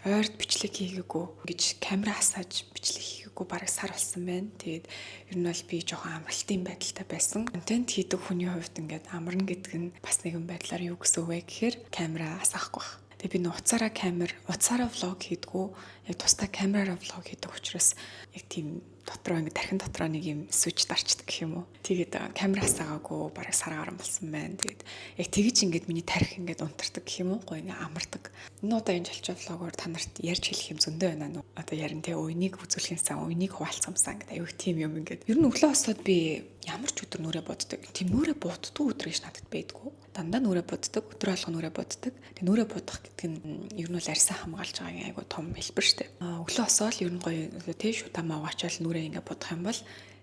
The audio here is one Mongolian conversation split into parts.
Ойрд бичлэг хийгээгүй, ингэж камера асааж бичлэг хийгээгүй бараг сар болсон байна. Тэгээд ер нь бол би жоохон амралтын байдалтай байсан. Контент хийдэг хүний хувьд ингээд амарна гэдэг нь бас нэгэн байдлаар юу гэсэн үг вэ гэхээр камера асаахгүй байх. Тэгээ би нөө утсаараа камер, утсаараа vlog хийдгүү, яг тусдаа камераараа vlog хийдэг учраас яг тийм дотроо ингээд тархин дотроо нэг юм switch дарчдаг гэх юм уу. Тэгээд камер асаагаагүй бараг сар гарan болсон байна. Тэгээд яг тэгэж ингээд миний тархи ингээд унтардаг гэх юм уу. Гоё ингээд амардаг. Энэ удаа энэ жалчаа vlog оор та нарт ярьж хэлэх юм зөндөө байна нөө. Одоо ярин те, уйныг үзүүлэх юмсан, уйныг хуваалцах юмсан гэдэг аюу тийм юм ингээд. Ер нь өглөө босоод би ямар ч өдөр нүрээ буддаг. Тийм нүрээ буддгүй өдөр гэж надад байдгүй. Дандаа нүрээ буддаг, өдөр алга нүрээ буддаг. Тэгээ нүрээ будах гэдэг нь ер нь бол арьсаа хамгаалж байгаагийн айгу том хэлбэр штэ. Өглөө босоод ер нь гоё те, шутамаа угаачаал нүрээ ингээд будах юм бол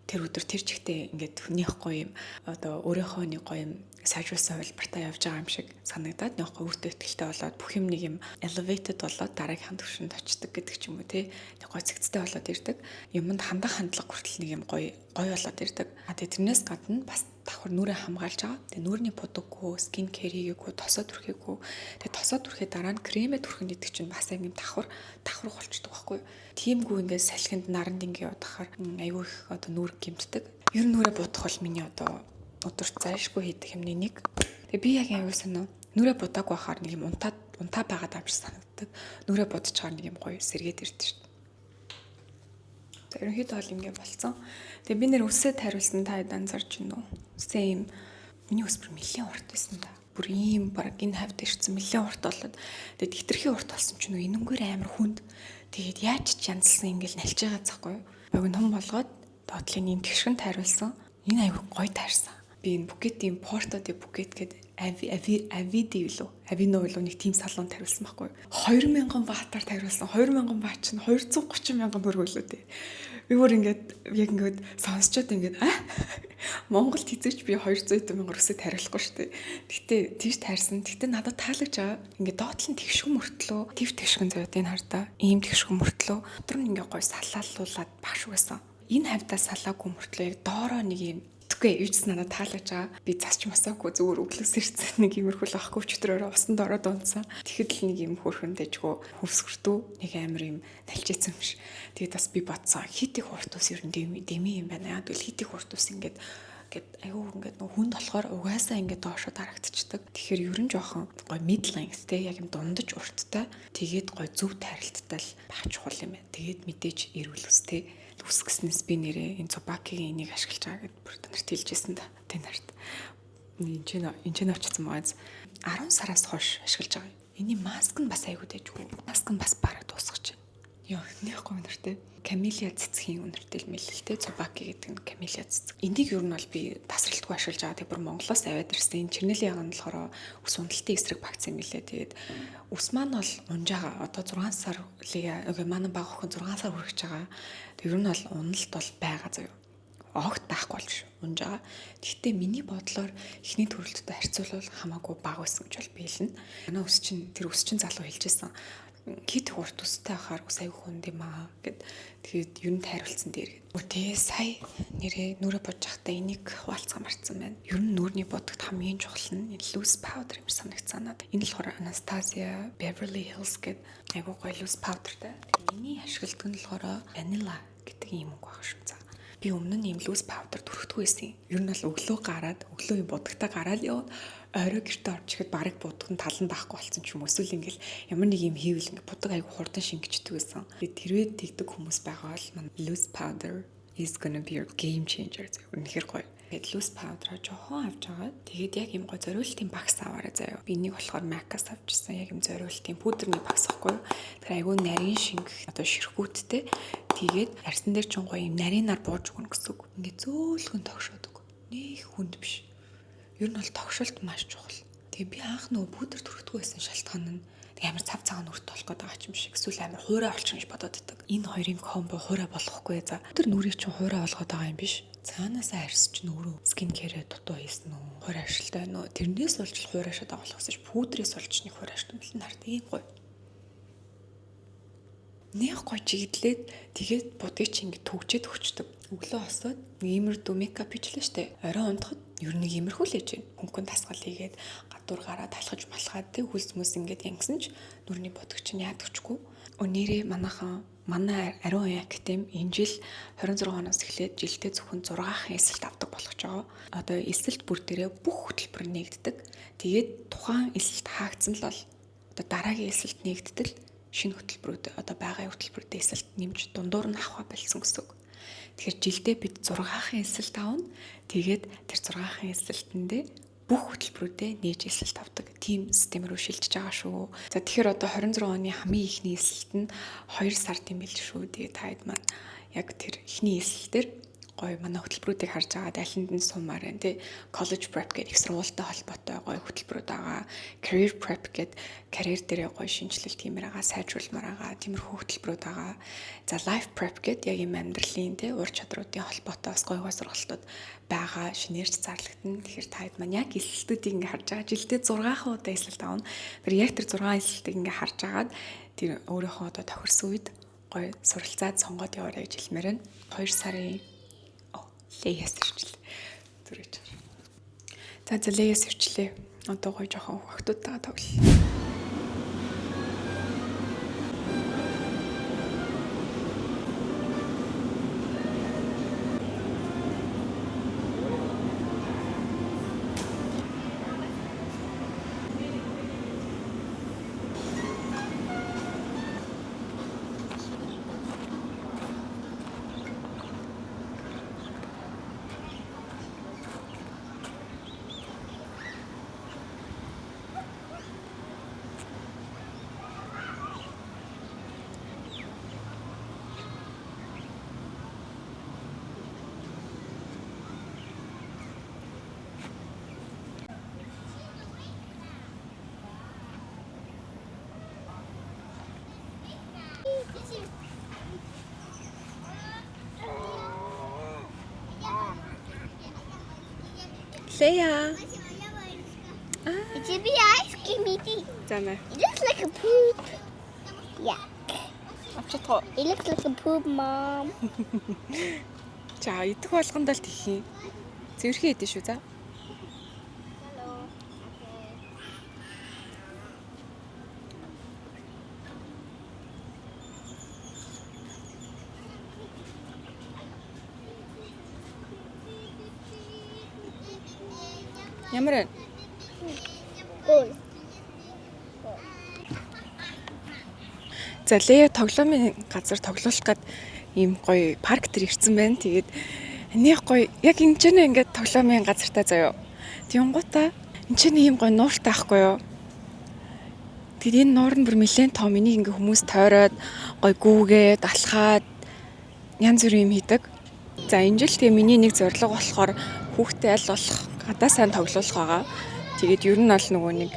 тэр өдөр тэр чигтээ ингээд хүнийх гоё юм, одоо өөрийнхөө нэг гоё юм сайжруулсан хувилбартаа явж байгаа юм шиг санагдаад, нэг гоё өөртөө итгэлтэй болоод, бүх юм нэг юм elevated болоод дараагийнхаа түвшинд очдог гэдэг ч юм уу те, нэг гоё цэгцтэй болоод ирдэг. Юмд хандах хандлага хүртэл нэг юм гоё гоё болоод ирдэг. А тэгээ тэрнээс гадна бас давхар нүрээ хамгаалж байгаа. Тэгээ нүүрний будаггүй, skin care хийгээгүй, тосоо түрхээгүй. Тэгээ тосоо түрхээ дараа нь кремээ түрхэн гэдэг чинь бас яг юм давхар давхар болчдөг байхгүй юу? Тиймгүй ингээд салхинд, наранд ингээ явахаар айгүй их одоо нүүр гимтдэг. Ер нь нүрээ будах бол миний одоо өдөрт зайлшгүй хийдэг юмны нэг. Тэгээ би яг аюу сонио, нүрээ будаагүй байхаар нэг юм унтаад унтаа байгаад юм шиг санагддаг. Нүрээ будчихаар нэг юм гоё сэргээд ирдэг шүү дээ. За, ерөнхийдөө бол ингэ болцсон. Тэгээ би нэр үсээ тариулсан, та хэд анзарч байна уу? Үсээ ийм, миний үс бүр нэлээд урт байсан да. Бүр ийм баг энэ хавьд ирсэн, нэлээд урт болоод, тэгээд хитрхи урт болсон чинь нөө энэнгээр амар хүнд. Тэгээд яаж ч янзлсан ингээл налж байгаа цахгүй юу? Богино том болгоод доотлын ийм тэгшгэн тариулсан. Энэ аюу гоё таарсан. Би энэ Пхукетийн Порто де Пхукет гэдэг Ави Ави Авиди билүү? Авино билүү, нэг тийм салон тариулсан байхгүй юу? 2000 баатар тариулсан. 2000 баат чинь 230 мянган төгрөг лөө дээ. Би бүр ингээд яг ингээд сонсчод ингээд, Монголд хизээч би 200 мянган өсөө тариулахгүй шүү дээ. Гэтэ тийш таарсан. Гэтэ надад таалагдж байгаа. Ингээд доотлон тэгшгэн мөртлөө төв тэгшгэн заяа, энэ хардаа. Ийм тэгшгэн мөртлөө дотор нь ингээд гой салаалуулад багш байсан. Энэ хавьдаа салаагүй мөртлөө яг доороо нэг юм. Тэгэхгүй юу ч надад таалагдж байгаа. Би засч масаагүй, зүгээр өглөөс ирсэн нэг иймэрхүү л ахгүй, өчтөрөөрөө усанд ороод унтсан. Тэгэхэд л нэг юм хөөрхөн дэжгүү хөвсгөртүү нэг амар юм налчээсэн юм шиг. Тэгээд бас би бодсон. Хит их урт ус ер нь дэми дэми юм байна. Яг тэгвэл хит их урт ус ингээд ингээд айгүй ингээд нөх хүнд болохоор угаасаа ингээд доошо дарагдчихдаг. Тэгэхээр ер нь жоохон гой mid length те, яг юм дундаж урттай, тэгээд гой зөв тайралттай л байх чухал юм байна. Тэгээд мэдээж эрүүл ус те. Үс гэснээс би нэрээ энэ Tsubaki-гийн энийг ашиглаж байгаа гэд бүр та нарт хэлжсэн да. Тэ нарт. Энэ ч очсон байгаа. 10 сараас хойш ашиглаж байгаа. Эний маск нь бас айгүй дэжгүй. Маск нь бас бараг дуусгаж байна. Йоо, нэхгүй үнэртэй. Камелия цэцгийн үнэртэй л мэлээ л те. Tsubaki гэдэг нь камелия цэцэг. Энийг ер нь бол би тасралтгүй ашиглаж байгаа. Тэг бүр Монголоос аваад ирсэн. Энэ чернелийн яган болохоор ус уналтын эсрэг багц юм билээ. Тэгээд ус маань бол унж байгаа. Одоо 6 сар лээ. Үгүй, манай бага охин 6 сар хүрэж байгаа. Тэг ер нь бол уналт бол байгаа заяа, огт байхгүй болж унж байгаа. Гэхдээ миний бодлоор эхний төрөлттэй харьцуулбал хамаагүй бага байсан гэж бол би хэлнэ. Манай ус чинь, тэр ус чинь залуу хэлжсэн, хит урт устай байхаар ус аяг хүнд юм аа гэд. Тэгээд ер нь тайруулсан дээр гэд. Тэгээ сая нэрээ нүрэ бодож байхдаа энийг хуваалцгаа мартсан байна. Ер нь нүүрний будагт хамгийн чухал нь энэ loose powder юм санагцсан надад. Энэ болохоор Anastasia Beverly Hills гэд айгуу гоё loose powder тай. Миний ашигладаг нь болохоор vanilla гэдэг юм үг баг шүү. За, би өмнө нь ийм loose powder түрхдэггүй байсан. Ер нь бол өглөө гараад, өглөө юм будагтаа гараад яваад, орой гэртээ орж ирэхэд бараг будаг нь талан байхгүй болсон ч юм уу. Эсвэл ингээл ямар нэг юм хийвэл ингээ будаг айгу хурдан шингэждэг байсан. Тэгээд тэрвээ тэгдэг хүмүүс байгаа бол манай loose powder is gonna be your game changer. Үнэхээр гоё. Тэгээд loose powder-а жоохон авч агаад, тэгээд яг юм гой зориултын багс аваарай заяа. Би энийг болохоор MAC-аас авчихсан. Яг юм зориултын пудрны багс ахгүй юу. Тэгэхээр айгүй нарийн шингэх одоо ширхгүүдтэй. Тэгээд арьсан дээр ч гоё юм нарийнаар бууж өгнө гэсэн үг. Ингээ зөөлхөн тогшоодог. Нэг хүнд биш. Ер нь бол тогшолт маш чухал. Тэгээ би анх нөгөө пудр түрхдэггүй байсан шалтгаан нь тэг амар цав цагаан нүрт болох гэдэг байгаа юм шиг. Эсвэл амар хуурай болчих гэж бодоод байдаг. Энэ хоёрын combo хуурай болохгүй за. Тэр нүрийг чинь хуурай болгоод байгаа юм биш. Цаанаасаа арьс чинь өөрөө skin care дутуу хийсэн үү? Хуурай ашигтай байна уу? Тэрнээс болж л хуурай шат байгаа болохос ш пудрээс болж нэг хуурай ашигтай юм л нарт ийм гоё. Нэг гоё чиглээд, тэгээд будгийг чи ингэ төгжээд өгчдөг. Өглөө босоод иймэрдүү makeup хийчлээ штэ. Орой унтахад Ер нь иймэрхүү л ээж байна. Хөнгөн дасгал хийгээд гадуур гараад алхаж малхаад тэг хөлс мөс ингээд янгасан ч нүрний бодогч нь яадагчгүй. Нэрээ манайхан манай Ариун оюун академи энэ жил 26 оноос эхлээд жилдээ зөвхөн 6 элсэлт авдаг болгож байгаа. Одоо элсэлт бүр дээрээ бүх хөтөлбөр нэгддэг. Тэгээд тухайн элсэлт хаагдсан л бол одоо дараагийн элсэлт нэгдтэл шинэ хөтөлбөрүүд одоо байгаа хөтөлбөрүүдээ элсэлт нэмж дундуур нь авах болсон гэсэн үг. Тэгэхээр жилдээ бид 6 элсэлт авна. Тэгээд тэр 6 элсэлтэндээ бүх хөтөлбөрүүдээ нээж элсэлт авдаг. Тийм систем рүү шилжиж байгаа шүү. За, тэгэхээр одоо 26 оны хамгийн эхний элсэлт нь 2 сард юм бил шүү. Тэгээд та хэд маань яг тэр эхний элсэлтээр гоё манай хөтөлбөрүүдийг харж агаад алинд нь суумаар байна тий. College prep гэдэг их сургуультай холбоотой гоё хөтөлбөрүүд байгаа. Career prep гэдэг карьер дээрээ гоё шинжилэлт хиймээр байгаа, сайжруулмаар байгаа. Тиймэрхүү хөтөлбөрүүд байгаа. За, life prep гэдэг яг юм амьдралын тий ур чадруудын холбоотой бас гоё гоё сургалтууд байгаа. Шинээрч зарлагдана. Тэгэхээр та хэд маань яг элсэлтүүдийг ингээ харж байгаа. Жилдээ 6 удаа элсэлт авна. Тэр яг тэр 6 элсэлтийг ингээ харж агаад тэр өөрийнхөө одоо тохирсон үед гоё суралцаад сонгоод яваарай гэж хэлмээр байна. 2 сарын Леяс ирчлээ. Зүрэж. За, Леяс ирчлээ. Одоо гоё жоохон охтуудтайгаа тоглолоо. Лея. It's a big ice cream. За мэ. It looks like a poop. Yeah. Авч чадах уу? It looks like a poop, Mom. За, идэх болгонд л тэх юм. Цэвэрхэн идэ шүү, за. Hello. Okay. Ямар вэ? Goal. За, Лея тоглоомын газар тоглуулах гээд ийм гоё парк дээр ирсэн байна. Тэгээд нэг гоё яг энэ ч нэ ингээд тоглоомын газартай заяо. Тэнгуудаа энэ ч ийм гоё нууртай ахгүй юу? Тэгээд энэ нуур нь бүр нэлээд том. Энийг ингээ хүмүүс тойроод гоё гүүгээд алхаад янз бүрийн юм хийдэг. За, энэ жил тэгээ миний нэг зорилго болохоор хүүхдээ аль болох гадаа сайн тоглуулах байгаа. Тэгээд ер нь бол нөгөө нэг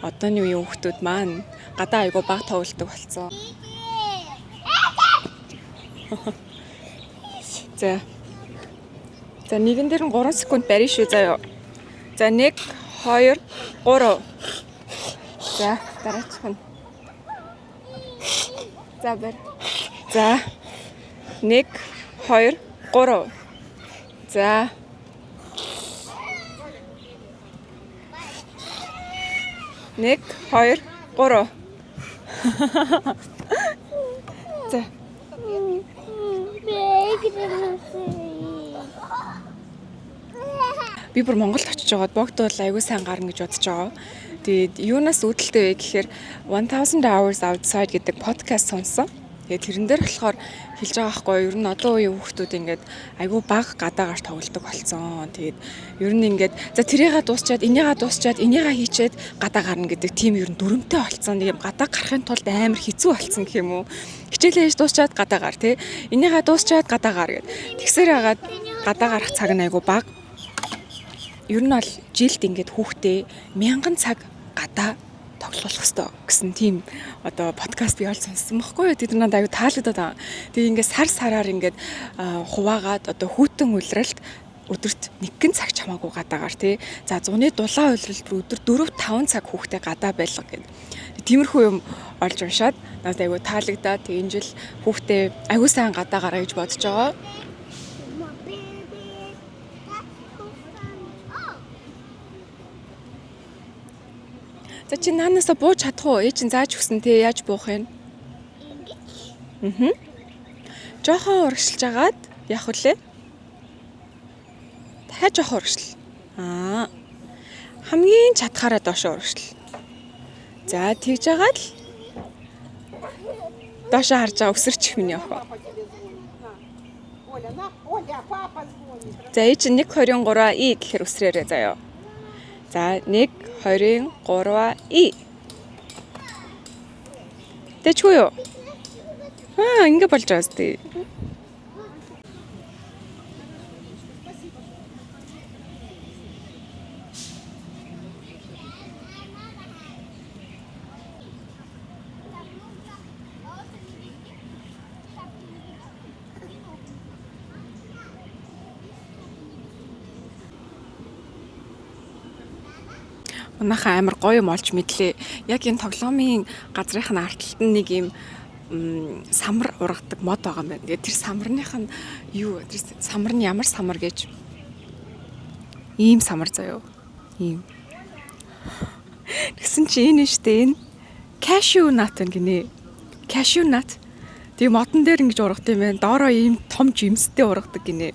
одооны үеийн хүүхдүүд маань гадаа айгу бага тоглодог болсон. За. За, нэгэн дээр нь 3 секунд барина шүү, заяа. За, 1 2 3. За, дараачих нь. За, барь. За. 1 2 3. За. 1 2 3. За. Big. Би бүр Монголд очиж байгаад богд бол аягүй сайн гарна гэж бодож байгаа. Тэгээд юунаас үүдэлтэй вэ гэхээр 1000 Hours Outside гэдэг подкаст сонссон. Тэгээд тэрэн дээр болохоор хэлж байгаа байхгүй юу, ер нь одоо үеийн хүүхдүүд ингээд айгүй бага гадаагаар тоглодог болсон. Тэгээд ер нь ингээд за тэрийгээ дуусчаад, энийгээ дуусчаад, энийгээ хийчээд гадаа гарна гэдэг тийм ер нь дүрмтэй болсон. Нэг юм гадаа гарахын тулд амар хэцүү болсон гэх юм уу. Хичээлээ хийж дуусчаад гадаа гар тий. Энийгээ дуусчаад гадаа гар гэд. Тэгсээр хагаад гадаа гарах цаг нь айгүй бага. Ер нь бол жилд ингээд хүүхдээ 1000 цаг гадаа тоглуулах ёстой гэсэн тийм одоо подкаст би ол сонссон байхгүй юу. Тэр надад аюу таалагдаад байгаа. Тэгээ ингээд сар сараар ингээд хуваагаад одоо хүйтэн улиралд өдөрт нэгэн цаг ч хамаагүй гадаагаар тий. За, зуны дулаан улиралд бүр өдөр 4 5 цаг хүүхдээ гадаа байлга гэдэг. Тиймэрхүү юм олж уншаад надад аюу таалагдаад тэгээ энэ жил хүүхдээ аюу сайн гадаа гараа гэж бодож байгаа. My baby. That's so funny. Oh. За, чи наанаасаа бууж чадах уу? Ээж чинь зааж өгсөн те, яаж буух юм? Аа. Жоохон урагшилж агаад яах вүлээ? Дахиад жоохон урагшил. Аа. Хамгийн чадхаараа доошоо урагшил. За, тэгж агаад л доошоо харж байгаа өсөрчих миний охин. Оля, на, Оля, папа звонит. За, ээж чинь 1 2 3 и гэхэр өсрөөрэй заяа. За, 1 2 3 и. Тэчгүй юу? Аа, ингэ болж байгаа сте. Манайхан амар гоё юм олж мэдлээ. Яг энэ тоглоомын газрынх нь ард талд нь нэг юм самар ургадаг мод байгаа юм байна. Тэгээд тэр самарных нь юу, тэр самар нь ямар самар гэж, ийм самар заяо. Ийм. Тэгсэн чи энэ нь штэ, энэ cashew nut гинэ. Cashew nut. Тэгээ модон дээр ингэж ургадаг юм байна. Доороо ийм том жимстэй ургадаг гинэ.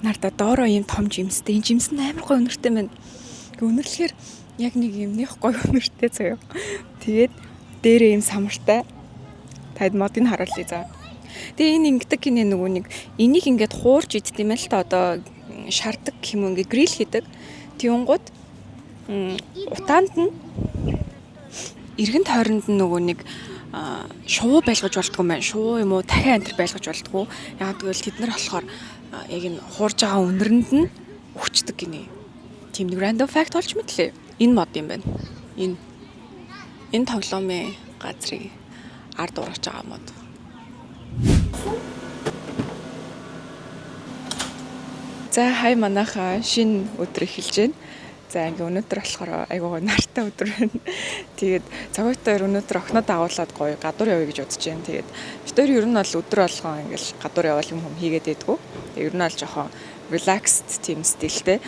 Нарда, доороо ийм том жимстэй. Энэ жимс нь амар гоё үнэртэй байна. Ингээ үнэрлэхээр яг нэг юм нэх гоё үнэртэй заяа. Тэгээд дээрээ ийм самартай. Таад модыг харуулъя за. Тэгээ энэ ингэдэг гинэ, нөгөө нэг энийг ингээд хуурж иддэг юм л та, одоо шардаг гэх юм уу, ингээ грил хийдэг. Тэнгууд утаанд нь, эргэн тойронд нь нөгөө нэг шувуу байлгаж болдгоо юм байна. Шувуу юм уу, дахин антер байлгаж болдгоо. Яг гэвэл тэд нар болохоор яг энэ хуурж байгаа үнэрэнд нь өгчдөг гинэ. Тийм нэг random fact олж мэдлээ. Энэ мод юм байна. Энэ тоглоомын газрыг ард ургаж байгаа мод. За, хай манайхаа, шинэ өдөр эхэлж байна. За, ингээ өнөөдөр болохоор айгуу гоё нартай өдөр байна. Тэгээд цогойтой өнөөдөр охиноо дагуулад гоё гадуур явъя гэж бодож байна. Тэгээд бид хоёр ер нь бол өдөр болгон ингээл гадуур явбал юм хүм хийгээд байдгүй. Тэгээд ер нь бол жоохон relaxed тийм стилтэй,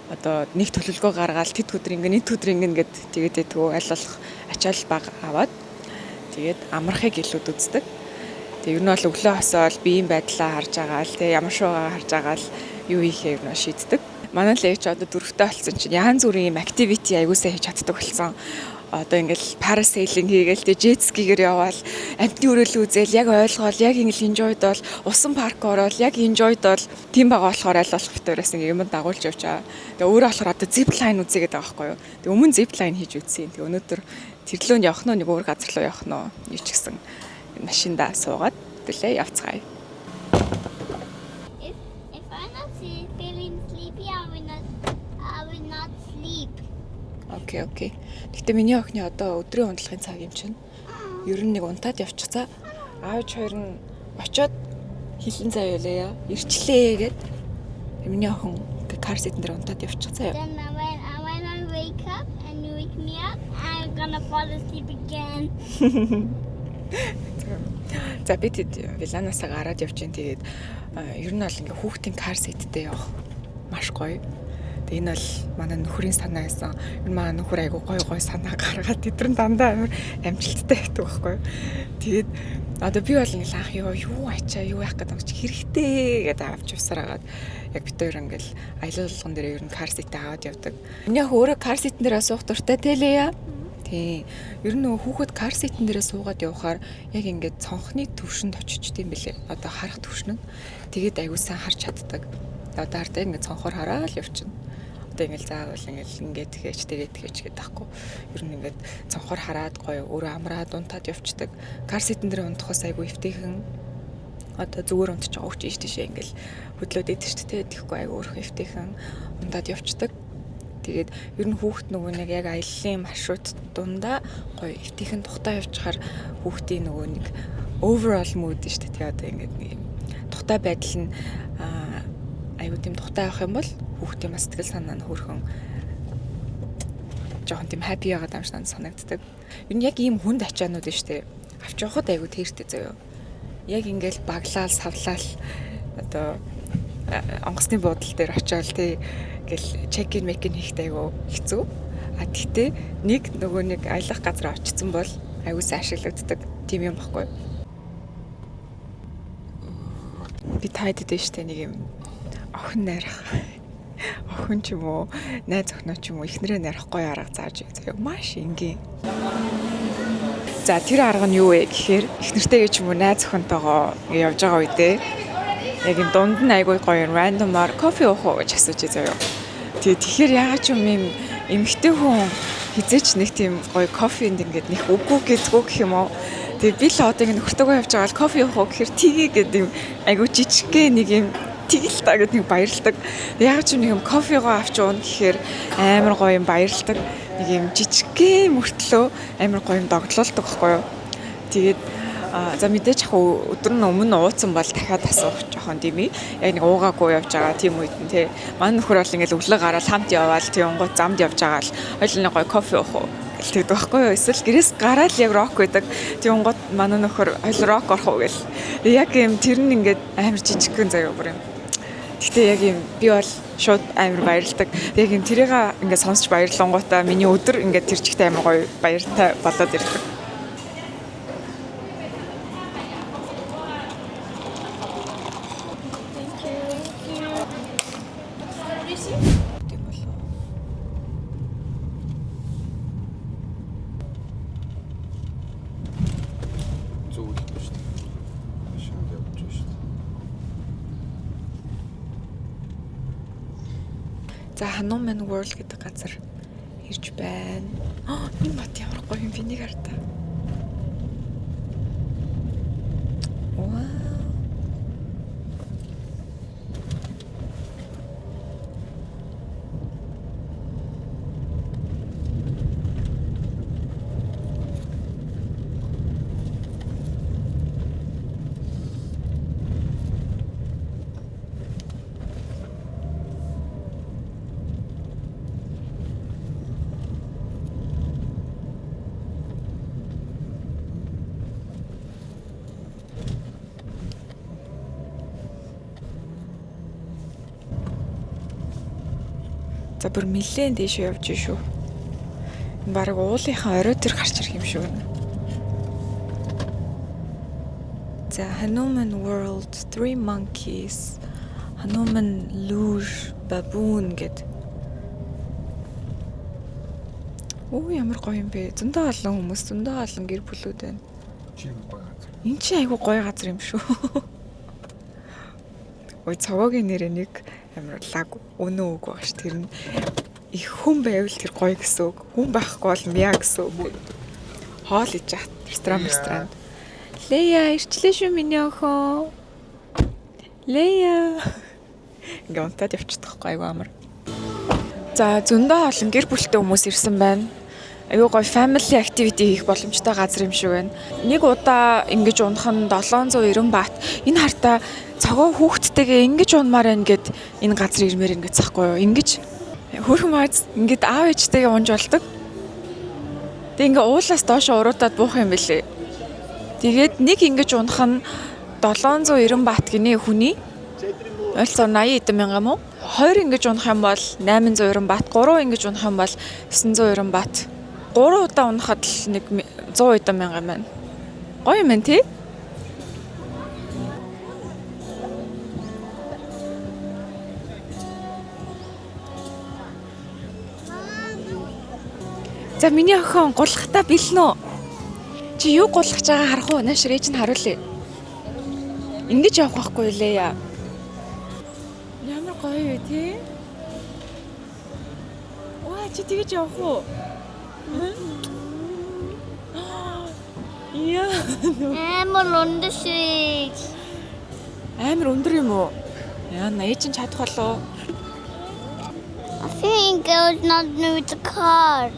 одоо нэг төлөвлөгөө гаргаал тэд өдөр ингэ, нэг өдөр ингэ гэд тэгээд байдгүй. Аль болох ачаал бага аваад тэгээд амрахыг илүүд үздэг. Тэгээд ер нь бол өглөө хосоол биеийн байдлаа харж байгаа л тэгээ ямар шуугаа харж байгаа л юу хийхээ ер нь шийддэг. Манай л ээж одоо дөрөвтэй болсон чинь янз бүрийн юм activity аягүй сайн хийж чаддаг болсон. Одоо ингээл parasailing хийгээл, тэгээ jet ski-гээр яваал, амьтны өрөөлөө үзээл, яг ойлгоол, яг ингээл enjoy дол, усан парк ороод яг enjoy дол, тийм байгаа болохоор аль болох бид хоёроос ингээ юм дагуулж явж байгаа. Тэгээ өөрөө болохоор одоо zip line үзье гэдэг байгаа байхгүй юу. Тэгээ өмнө zip line хийж үзсэн. Тэгээ өнөөдөр тэрлөө явах нь нэг өөр газар руу явах нь юу ч гэсэн машиндаа суугаад төлөө явцгаая. If I'm not feeling sleepy, I will not sleep. Okay. Гэтэ миний охины одоо өдрийн унтлахын цаг юм чинь. Ер нь нэг унтаад явчих за. Аавч хоёр нь очоод хилэн заяа лээ. Ирчлээ гэд. Миний охин car seat дээр унтаад явчих заяа. Then when I wake up and you wake me up, I'm gonna fall asleep again. За, би тэд Виланаасаа гараад явж гин. Тэгээд ер нь бол ингээ хүүхдийн car seat тэй явах маш гоё. Тэгээ энэ бол манай нөхрийн санаа байсан. Энэ манай нөхөр айгу гоё гоё санаа гаргаад тэдэр нь дандаа амар амжилттай байдаг байхгүй юу. Тэгээд одоо би бол ингээл анх ёо юу ачаа, юу яах гэдэг юм чи хэрэгтэй гэдээ авч явсаар хагаад яг бид хоёр ингээл аялал болгон дээр ер нь car seat аваад явдаг. Миний ах өөрөө car seat дээр суух дуртай те, Лея. Тий. Ер нь нөгөө хүүхэд car seat эн дээрээ суугаад явхаар яг ингээд цонхны төвшөнд очиж тийм бэлээ. Одоо харах төвшин нь. Тэгээд аягүй сайн харж чаддаг. Одоо хардаа ингээд цонхоор хараад л явчихна. Одоо ингээл заавал ингээл ингээд тэгэж тэгээд тэгэж гэдэг таахгүй. Ер нь ингээд цонхоор хараад гоё өөрөө амраад унтаад явцдаг. Car seat эн дээр унтахаас аягүй эвтэйхэн, одоо зүгээр унтж байгаа хүч ийш тийшээ ингээл хөдлөөд идэв шүү дээ. Тэгэхгүй аягүй өөрхөн эвтэйхэн унтаад явцдаг. Тэгээд ер нь хүүхд нөгөө нэг яг аяллаа маршрут дундаа гоё эвтэйхэн тухтай явчихаар хүүхдийн нөгөө нэг overall mood шүү дээ. Тэгээ одоо ингээд нэг юм тухтай байдал нь аюу тийм тухтай авах юм бол хүүхдийн бас сэтгэл санаа нь хөөрхөн жоохон тийм happy байгаад юм шиг надад санагддаг. Ер нь яг ийм хүнд ачаанууд нь шүү дээ. Авч явахад аюу тэртэй заяо. Яг ингээл баглаал савлаал одоо онгоцны буудлын дээр очиод тий гэл check in make in хийхдээ аюу хэцүү. А тэгтээ нэг нөгөө нэг аялах газар очсон бол аюул сайн ашиглагддаг тийм юм баггүй юу? Би таад дээ штэ нэг юм охин найрах. Охин ч юм уу, найз охиноо ч юм уу эхнэрээ найрах гоё арга зааж өгье заяа. Маш энгийн. За тэр арга нь юу вэ гэхээр эхнэртэйгээ ч юм уу найз охинтойгоо ингэ явж байгаа үедээ яг юм дунд нь айгүй гоё юм рандомаар кофе уух уу гэж асууж заяа. Тэгээ тэгэхээр яагаад ч юм юм эмэгтэй хүн хизээч нэг тийм гоё кофенд ингээд нэг үгүй гэдгүү гэх юм уу. Тэгээ би л одоо ингэ нөхөртөөгөө явж байгаа л кофе уух уу гэхээр тгий гэдэг юм айгүй жижигхэн нэг юм тэгэл та гэд нэг баярлдаг. Яг ч нэг юм кофегоо авч ууна гэхээр амар гоё юм баярлдаг. Нэг юм жижигхэн мөртлөө амар гоё юм догдлуулдаг байхгүй юу. Тэгээд за мэдээж яг өдөр нь өмнө ууцсан бол дахиад асуух жоохон тийм ээ. Яг нэг уугаагүй явж байгаа тийм үед нь тий. Манай нөхөр бол ингээл өглөө гараад хамт яваал тий онгоо замд явж байгаа л хоёул нэг гоё кофе уух уу гэл тэгдэг байхгүй юу. Эсвэл гэрээс гараад яг рок байдаг. Тий онгоод манай нөхөр хоёул рок орох уу гэл. Яг юм тэр нь ингээд амар жижигхэн заяа бүр юм. Гэтэ яг юм би бол шууд амар баярлдаг. Яг юм тэрийг ингээд сонсч баярлангуудаа миний өдөр ингээд тэр чигтээ амар гоё баяртай болоод ирдэг. Тийм болов. Зөв л шүү дээ. Шинэ явж шүү дээ. За Hanuman World гэдэг газар ирж байна. Аа, энэ мат ямар гоё юм бэ нэг хартаа. Вау. За бүр нилээн дээшээ явж шүү. Энэ бараг уулынхаа орой төр гарч ирэх юм шиг байна. За Hanuman World, Three Monkeys, Hanuman Luge, Baboon гэд. Оо ямар гоё юм бэ. Зөндөө олон хүмүүс, зөндөө олон гэр бүлүүд байна. Чи гоё газар. Энд чинь айгүй гоё газар юм шүү. Ой цогоогийн нэрээ нэг амар лаг үнэн үг багш тэр нь их хүн байвал тэр гоё гэсэн үг. Хүн байхгүй бол мяа гэсэн үг. Хоол иж яат ресторан ресторан. Лея ирчлээ шүү миний охин. Лея. Ингээ унтаад явчихдаг байхгүй айгүй амар. За зөндөө олон гэр бүлтэй хүмүүс ирсэн байна. Айгүй гоё family activity хийх боломжтой газар юм шиг байна. Нэг удаа ингэж унах нь 790 бат. Энэ хартаа цогоо хүүхдтэйгээ ингэж унмаар байна гэд энэ газар ирмээр ингэж захгүй юу? Ингэж хөөрхөн мааз ингээд аав ээжтэйгээ унж болдог. Тэг ингээ уулаас доош уруудаад буух юм бэлээ. Тэгээд нэг ингэж унах нь 790 бат гинэ хүний. Ойролцоогоор 80 хэдэн мянган юм уу? 20 ингэж унах юм бол 890 бат, 3 ингэж унах юм бол 990 бат. 3 удаа унахад л нэг 100 хэдэн мянган юм байна. Гоё юм байна тий? За миний охин гулгахтаа бэлэн үү? Чи юу гулгах байгаа харах уу? Нааш ээж нь харуулъя. Ингэж явах байхгүй лээ яа. Ямар гоё вэ тий? Ваа чи тэгэж явах уу? Яа. Амар өндөр шиг. Амар өндөр юм уу? Яа, на ээж нь чадах болов уу? I think girls not with the car.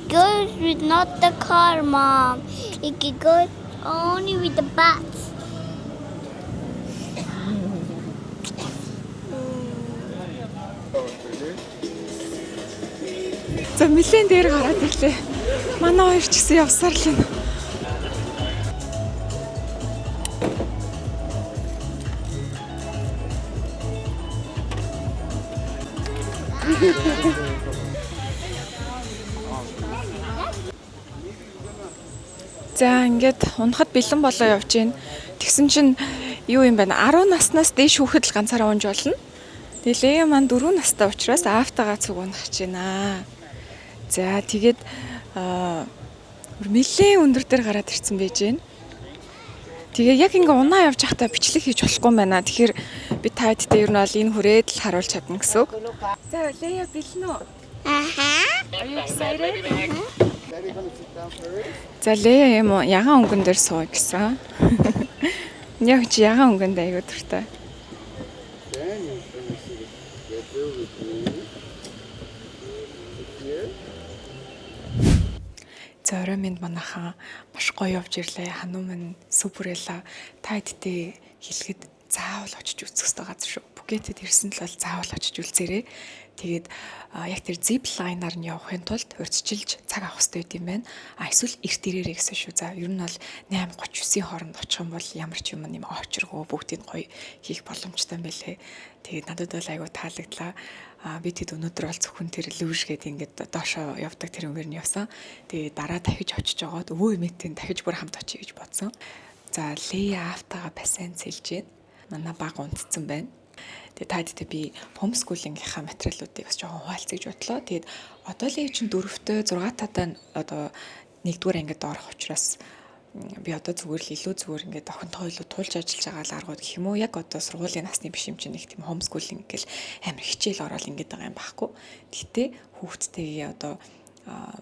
Girls with not the car, mom. It goes only with the bats. За нэлээд дээр гараад ирлээ. Манай хоёр ч гэсэн явсаар л юм. За, ингээд унахад бэлэн болоо явж гин. Тэгсэн чинь юу юм бэ? 10 наснаас дээш хүүхэд л ганцаараа унж болно. Тэгээ Лея маань 4 настай учраас аавтайгаа цуг унах гэж байна. За, тэгээд нэлээд өндөр дээр гараад ирсэн байж гин. Тэгээ яг ингээ унаа явж байхдаа бичлэг хийж болохгүй юм байна. Тэгэхээр би та хэдтэй ер нь бол энэ хүрээд л харуулж чадна гэсэн үг. За, Лея, бэлэн үү? Аха. Are you excited? За, Лея юм уу ягаан өнгөн дээр сууя гэсэн. Яг чи ягаан өнгөнд айгуу дуртай. Then you're gonna sit together with me. Here. За, орой минь, манайхаа, маш гоё явж ирлээ. Хануу минь супер байла. Та хэдтэй хэлэхэд заавал очиж үзэх ёстой газар шүү. Пүкетэд ирсэн л бол заавал очиж үзээрэй. Тэгээд яг тэр zip line-аар нь явахын тулд урьдчилж цаг авах хэрэгтэй байт юм байна. А эсвэл эрт ирээрэй гэсэн шүү. За, ер нь бол 8:39-ийн хооронд очих юм бол ямар ч юм юм очиргоо бүгдийг гоё хийх боломжтой юм байлээ. Тэгээд надад бол айгүй таалагдлаа. А би тэд өнөөдөр бол зөвхөн тэр лүүж гээд ингээд доошоо явдаг тэр юмэр нь явсан. Тэгээд дараа дахиж очиж жогоод өвөө эмээтэй дахиж бүр хамт очие гэж бодсон. За, Лея аавтайгаа бассейн сэлж байна. Манай баг унтцсан байна. Тэгээ та хэдтэй би homeschooling-ийнхаа материалуудыг бас жоохон хуваалцъя гэж бодлоо. Тэгээд одоо Лея чинь дөрөвтөө, 6 татаа одоо нэгдүгээр ангид орох учраас би одоо зүгээр л илүү зүгээр ингээд охинтойгоо илүү тулж ажиллаж байгаа л аргууд гэх юм уу, яг одоо сургуулийн насны биш юм чинь, нэг тийм homeschooling гэл амар хичээл ороод ингээд байгаа юм байхгүй. Гэтэ хүүхдтэйгээ одоо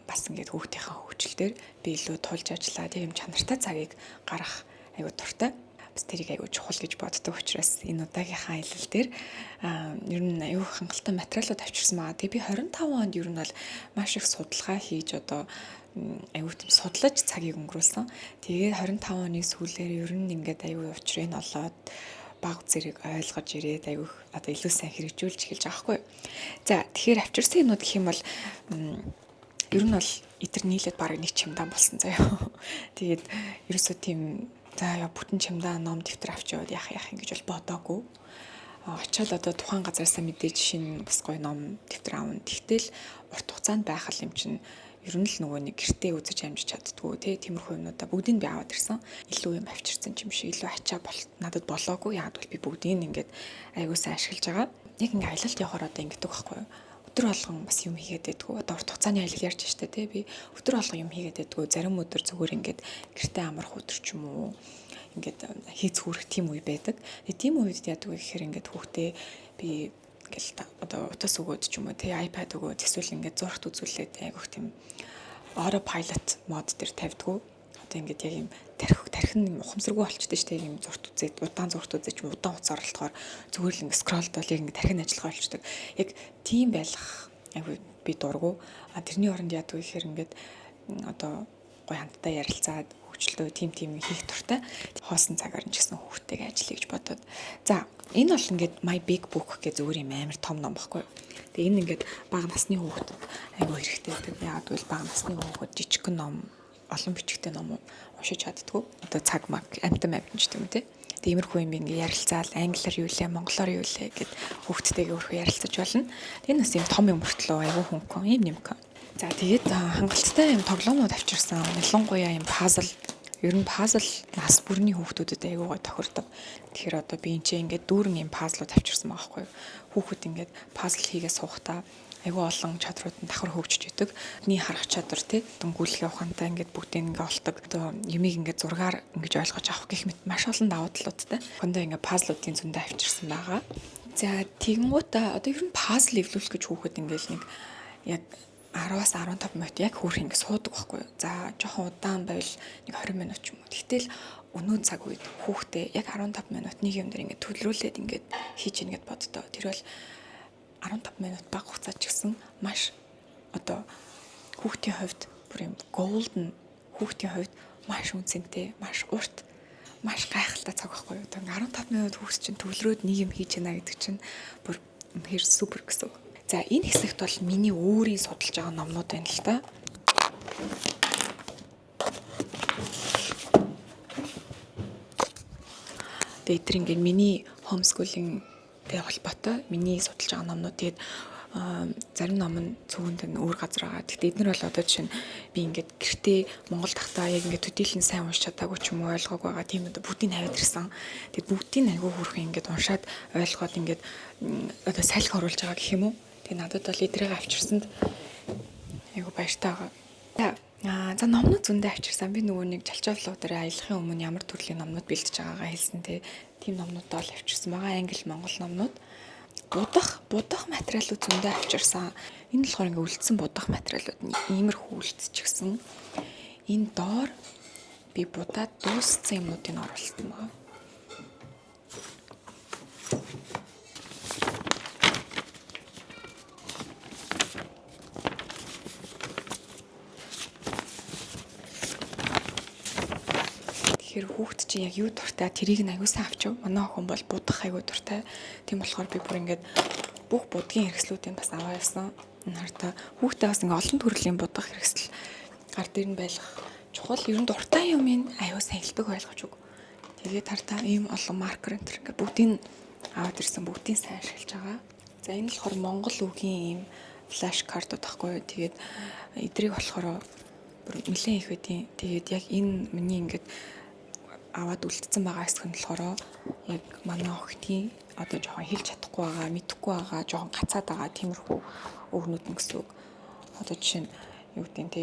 бас ингээд хүүхдийнхээ хөгжилтөөр би илүү тулж ажиллаад яг юм чанартай цагийг гаргах айгуу дуртай. Бас тэрийг айгуу чухал гэж боддог учраас энэ удаагийнхаа аялал дээр ер нь айгуу хангалттай материалууд авчирсан байгаа. Тэгээ би 25 онд ер нь бол маш их судалгаа хийж, одоо айгуу тийм судлаж цагийг өнгөрүүлсэн. Тэгээд 25 оны сүүлээр ер нь ингээд айгуу учрыг нь олоод, баг зэрэг ойлгож ирээд айгуу одоо илүү сайн хэрэгжүүлж эхэлж байгаа байхгүй юу. За, тэгэхээр авчирсан юмнууд гэх юм бол ер нь бол эдгээр нийлээд бараг нэг чемодан болсон заяа. Тэгээд ерөөсөө тийм за яа бүтэн чемодан ном дэвтэр авч яваад яах яах ингэж бол бодоагүй. Очоод одоо тухайн газараасаа мэдээж шинэ бас гоё ном дэвтэр авна. Тэгтэл урт хугацаанд байх юм чинь ер нь л нөгөө нэг гэртээ үзэж амжиж чаддгүй тий, тиймэрхүү юмнуудаа бүгдийг би аваад ирсэн. Илүү юм авчирсан юм шиг илүү ачаа бол надад болоогүй. Яагаад гэвэл би бүгдийг ингээд аягүй сайн ашиглаж байгаа. Яг ингээ аялалд явахаар одоо ингэдэг байхгүй юу? Өдөр болгон бас юм хийгээд байдгүй. Одоо урт хугацааны аялал ярьж штэ тий, би өдөр болгон юм хийгээд байдгүй. Зарим өдөр зүгээр ингээд гэртээ амрах өдөр ч юм уу, ингээд хийц хүрэх тийм үе байдаг. Тэгээ тийм үед яадаг вэ гэхээр ингээд хүүхдээ би ингээл одоо утас өгөөд ч юм уу тий, iPad өгөөд, эсвэл ингээд зурагт үзүүлээд айгүйх тийм autopilot mode дээр тавьдгүү. Одоо ингээд яг юм тархи тархин юм ухамсаргүй болчихдээ шүү дээ. Юм зурт үзээд, удаан зурт үзээд ч юм, удаан хугацаа оролдохоор зүгээр л ингээд scroll дол яг ингээд тархин ажиллагаа болчдөг. Яг тийм байх айгүй би дургу. А тэрний оронд яадаг вэ гэхээр ингээд одоо гой хамтдаа ярилцаад хөгжлөө тим тим хийх дуртай. Хоосон цагаар нь ч гэсэн хүүхдтэйгээ ажиллая гэж бодоод. За, энэ бол ингээд My Big Book гэх зүгээр юм амар том ном баггүй юу. Тэгээ энэ ингээд бага насны хүүхдэд айгүй хэрэгтэй байдаг. Яагаад гэвэл бага насны хүүхэд жижигхэн ном, олон бичгтэй ном уншиж чаддгүй. Одоо цаг маг амтан амтан ч юм те. Тиймэрхүү юм ингээ ярилцаал англиар юу лээ, монголоор юу лээ гэд хүүхдтэйгээ өөрөө ярилцаж болно. Энэ бас юм том юм мөртлөө айгүй хөнгөн юм нэмхэн. За, тэгээд хангалттай юм тоглоомнууд авчирсан. Ялангуяа юм пазл. Ер нь пазл нас бүрний хүүхдүүдэд айгүй гой тохирдог. Тэгэхээр одоо би энэ чинь ингээд дүүрэн юм пазлууд авчирсан байгаа байхгүй юу. Хүүхэд ингээд пазл хийгээ суухдаа айгүй олон чадрууд нь давхар хөгжиж идэг. Миний харах чадвар тий, гүйлгээ ухаантай ингээд бүгдийг ингээ олдог. Одоо юмыг ингээд зургаар ингэж ойлгож авах гэх мэт маш олон давуу талуудтай. Хондоо ингээ пазлуудын зөндөө авчирсан байгаа. За, тэгэнгүүтээ одоо ер нь пазл эвлүүлэх гэж хүүхэд ингээл нэг яг 10-аас 15 минут яг хөөх ингэ суудаг байхгүй юу. За, жоохон удаан байвал нэг 20 минут ч юм уу. Тэгтэл өнөө цаг үед хүүхдээ яг 15 минут нэг юм дээр ингэ төлрүүлээд ингээд хийж ийн гэд боддоо. Тэр бол 15 минут бага хугацаа ч гэсэн маш одоо хүүхдийн хувьд бүр юм golden, хүүхдийн хувьд маш үнцэнтэй, маш урт, маш гайхалтай цаг байхгүй юу. Одоо 15 минут хүүхд чинь төвлөрөөд нэг юм хийж яана гэдэг чинь бүр үнэхээр супер гэсэн үг. За, энэ хэсэгт бол миний өөрийн судалж байгаа номнууд байна л та. Тэгээд тэр ингээд миний homeschooling тэй холбоотой миний судалж байгаа номнууд, тэгээд Зарим ном нь цөвөнд нь өөр газар байгаа. Гэхдээ эднэр бол одоо жишээ нь би ингээд гэртээ Монгол тахтаа яг ингээд төдийлөн сайн уншиж чадаагүй ч юм уу, ойлгоогүй байгаа. Тийм одоо бүгдийг аваад ирсэн. Тэгээд бүгдийг айгүй хөөрхөн ингээд уншаад ойлгоод ингээд одоо салхи оруулж байгаа гэх юм уу. Тэгээд надад бол эдрийг авчирсанд айгүй баяртай байгаа. За, номнууд зөндөө авчирсан. Би нөгөө нэг чалчаа vlog дээр аялахын өмнө ямар төрлийн номнууд бэлтэж байгаагаа хэлсэн те. Тийм номнуудаа л авчирсан байгаа. Англи, монгол номнууд. Будах материалууд зөндөө авчирсан. Энэ болохоор ингээ үлдсэн будах материалууд нь иймэрхүү үлдчихсэн. Энэ доор би будаад дууссан юмнуудыг оруулсан байгаа. Тэгэхээр хүүхд чинь яг юу дуртай, тэрийг нь аягүй сайн авчив. Манай охин бол будах аягүй дуртай. Тийм болохоор би бүр ингээд бүх будгийн хэрэгслүүдийг бас аваа явсан. Энэ хартаа хүүхдээ бас ингээд олон төрлийн будах хэрэгсэл гар дээр нь байлгах чухал. Ер нь дуртай юм ин аягүй сайн хэлбэг ойлгож өг. Тэгээд хартаа ийм олон маркер энэ төр ингээд бүгдийг аваад ирсэн, бүгдийг сайн ашиглаж байгаа. За, энэ болохоор монгол үгийн ийм flash card-ууд байхгүй юу. Тэгээд эдрийг болохоор бүр нэлээд их байдیں۔ Тэгээд яг энэ миний ингээд аваад үлдсэн байгаа хэсэг нь болохоор яг манай охидын одоо жоохон хэлж чадахгүй байгаа, мэдэхгүй байгаа, жоохон гацаад байгаа тиймэрхүү үгнүүд нь гэсэн үг. Одоо жишээ нь юу гэдэг нь те,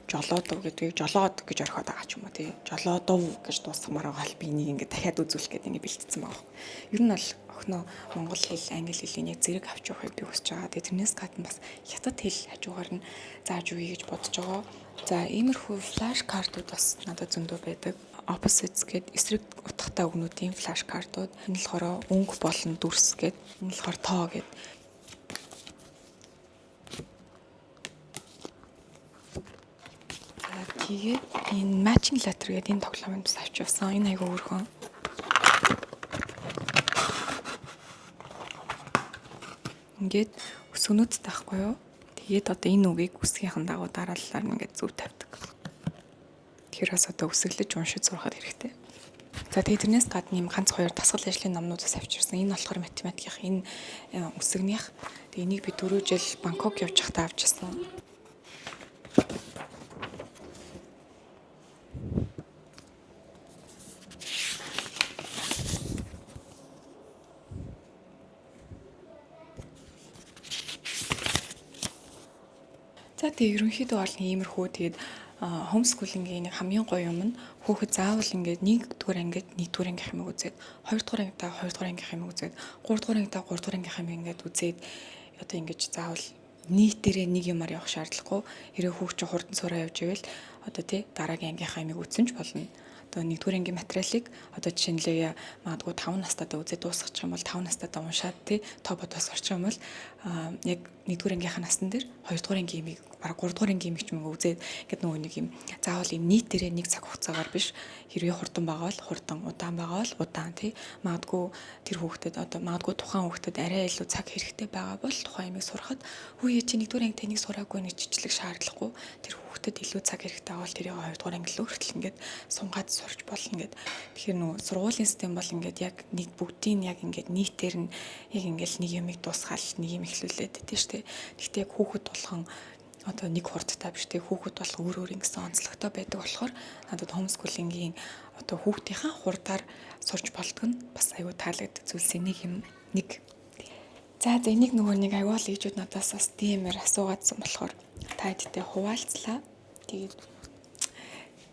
жолоодов гэдгийг жолоод гэж орхиод байгаа ч юм уу тий. Жолоодов гэж дуусгамаар байгаа л би энийг ингээд дахиад үзүүлэх гээд ингээд бэлтгэсэн байгаа. Ер нь бол охиноо монгол хэл, англи хэлийг яг зэрэг авч явахыг би хүсэж байгаа. Тэгээ тэрнээс гадна бас хятад хэл хажуугаар нь зааж өгье гэж бодож байгаа. За, иймэрхүү flash card ууд бас надад зөндөө байдаг. Opposites гээд эсрэг утгатай үгнүүдийн flash card ууд. Энэ болохоор өнгө болон дүрс гээд, энэ болохоор тоо гээд. За, тэгээд энэ matching letter гэдэг энэ тоглоомыг бас авч явсан. Энэ айгүй хөөрхөн. Ингээд үсгнүүдтэй байхгүй юу? Тэгээд одоо энэ үгийг үсгийнхэн дагуу дараалалаар нь ингээд зөв тавьдаг. Тэгэхээр бас одоо үсэглэж уншиж сурахад хэрэгтэй. За, тэгээд тэрнээс гадна ийм ганц хоёр дасгал ажлын номнууд бас авчирсан. Энэ болохоор математикийн, энэ үсгнийх. Тэгээд энийг би түрүү жил Бангкок явж байхдаа авчихсан. За, тэгээ ерөнхийдөө бол иймэрхүү. Тэгээд homeschooling ийн нэг хамгийн гоё юм нь хүүхэд заавал ингээд нэгдүгээр ангид нэгдүгээр ангийнх юмыг үзээд, хоёрдугаар ангидаа хоёрдугаар ангийнх юмыг үзээд, гуравдугаар ангидаа гуравдугаар ангийнх юмыг ингээд үзээд одоо ингэж заавал нийтээрээ нэг юмар явах шаардлагагүй. Хэрэг хүүхд чинь хурдан сураа явж ивэл одоо тий дараагийн ангийнхаа юмыг үзсэн ч болно. Одоо нэгдүгээр ангийн материалыг одоо жишээ нь лээ магадгүй 5 настайдаа үзээд дуусгачих юм бол 5 настайдаа уншаад тий тоо бодоо сурчих юм бол яг нэгдүгээр ангийнхаа насн дээр хоёрдугаар ангийн юмыг, бараг гуравдугаар ангийн юмыг ч юм үзээд ингээд нөгөө нэг юм заавал юм нийтээрээ нэг цаг хугацаагаар биш. Хэрвээ хурдан байгаа бол хурдан, удаан байгаа бол удаан тий. Магадгүй тэр хүүхдэд одоо магадгүй тухайн хүүхдэд арай илүү цаг хэрэгтэй байгаа бол тухайн юмыг сурахад хүү чи нэгдүгээр анги тэнийг сураагүй нэг чичлэх шаардлагагүй. Тэр хүүхдэд илүү цаг хэрэгтэй бол тэрийг хоёрдугаар анги руу хүртэл ингээд сунгаад сурч болно гэд. Тэгэхээр нөгөө сургуулийн систем бол ингээд яг нэг бүгдийг яг ингээд нийтээр нь яг ингээд нэг юмыг дуусгаал, нэг юм эхлүүлээд байдаг шүү дээ. Гэхдээ яг хүүхэд болгон одоо нэг хурдтай биш те, хүүхэд болох өөр өөр ингэсэн онцлогтой байдаг болохоор надад homeschooling ийн одоо хүүхдийнхаа хурдаар сурч болдго нь бас аюу таалагддаг зүйлсийн нэг юм нэг. За, энийг нөгөө нэг аюул ээжүүд надаас бас DM-ээр асуугаадсан болохоор та хэдтэй хуваалцлаа. Тэгээд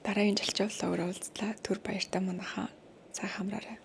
дараагийн жалчаа vlog оор уулзлаа. Түр баяртай манайхаа. Сайхан амраарай.